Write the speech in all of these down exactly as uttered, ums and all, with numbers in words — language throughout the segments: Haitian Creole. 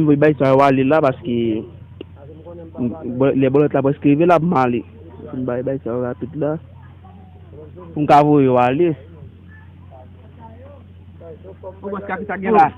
Pou bay sa yo ale la, paske m, bò, lè bòlèt la prèske rive la, pou m ale. Pou m bay, bay sa yo rapid la. Pou m ka voye yo ale. Ou bòs ka ki sa gen la?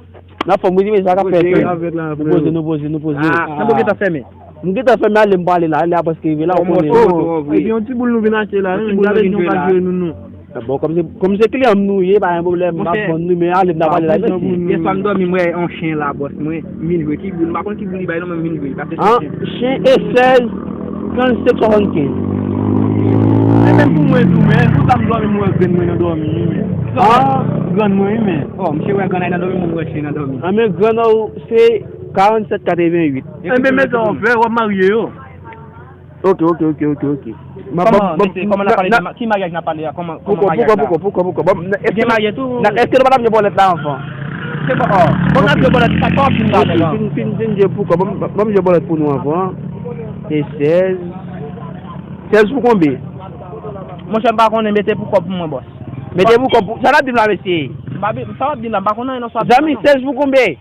N ap fè m wi, men sa k ap fèt. Nou poze, nou poze, nou poze. Ah, sa mwen gentan fèmen. M gentan fèmen, ale m prale la, lè a prèske rive la, ou konnen. Epi yon ti boul nou vin achte la, wi, gade jan w ka jere nou, non. Ah, bon, kòm se, kòm se kliyan m nou ye, pa gen pwoblèm, m ap vann nou, men ale m ta prale la, mesye. Yèswa m dòmi, m wè yon chen la, bòs mwen, m vin jwe, ki boul, m pa konn ki boul li bay non, men m vin jwe, li pase sou chen. Chen e sèz, trannsenk, swasannkenz. E menm pou mwen tou, men, pou sa m dòmi, m wè grenn mwen nan dòmi, wi, men. Grann mwen, wi, men. Oh, misye wè grann nan dòmi, mwen wè chen nan dòmi. Ah, men grann ou, se karannsèt katreventuit. Enben, men sa w fè, w ap marye yo. Ok, ok, ok, ok, ok. Kòman, mesye, kòman n ap pale de ma-, ki maryaj n ap pale a? Kòman, kòman maryaj la? Poukò, poukò, poukò, poukò, poukò? Ban m, èske, gen marye tou? Èske nou pa t ap jwe bòlèt la anvan? Se bon, oh, bon, n ap jwe bòlèt, sa pa fin la, non. Fin, fin, fin jwe poukò, ban m, ban m jwe bòlèt pou nou anvan. Se sèz. Sèz pou konbe? Monchè, m pa konnen, mete poukò pou mwen, bòs. Mete poukò pou, sa n ap di m la, mesye? M pa bi-, sa w ap di m la, m pa konnen, non, sa w ap di m la, non. Zanmi, sèz pou konbe?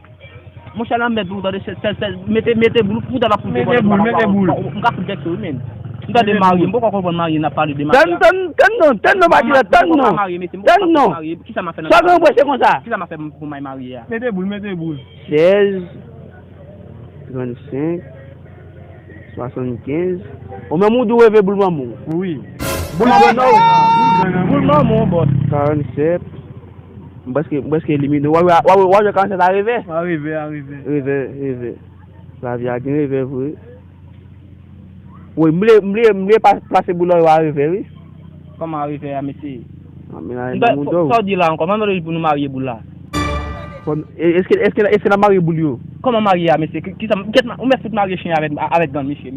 Monchè, nan mèt pou tande, sèl, sèl, sèl, mete, mete boul, pou tande pou mete boul, mete boul. M ka fout vèkse wi, men. M tande marye, m poko konprann marye, n ap pale de marye. Tann, tann, tann non, tann non, pa di la, tann non. Tann non. Kisa m ap fè nan marye? Sa gen prese konsa? Kisa m ap fè pou m al marye a? Mete boul, mete boul. Sèz, trannsenk, swasannkenz. Ou menm ou di w reve boul manman w? Wi. Boul grann ou? Boul grann, boul manman w, bòs. Karannsèt. M prèske, m prèske elimine w. W a, w a, w a jwe karannsèt a revè? A revè, a revè. Revè, revè. Lavi a gen revè vre. Wi, m vle, m vle, m vle pa-, plase boul yo a revè, wi. Kòman a revè a, mesye? Ah, men la, m ta, sa w di la ankò? Mwen mande pou nou marye boul la. Bon, e, èske, èske, èske n a marye boul yo? Kòman marye a, mesye? Ki, kisa, kèt, ou mèt fout marye chen avèk, avèk grann misye.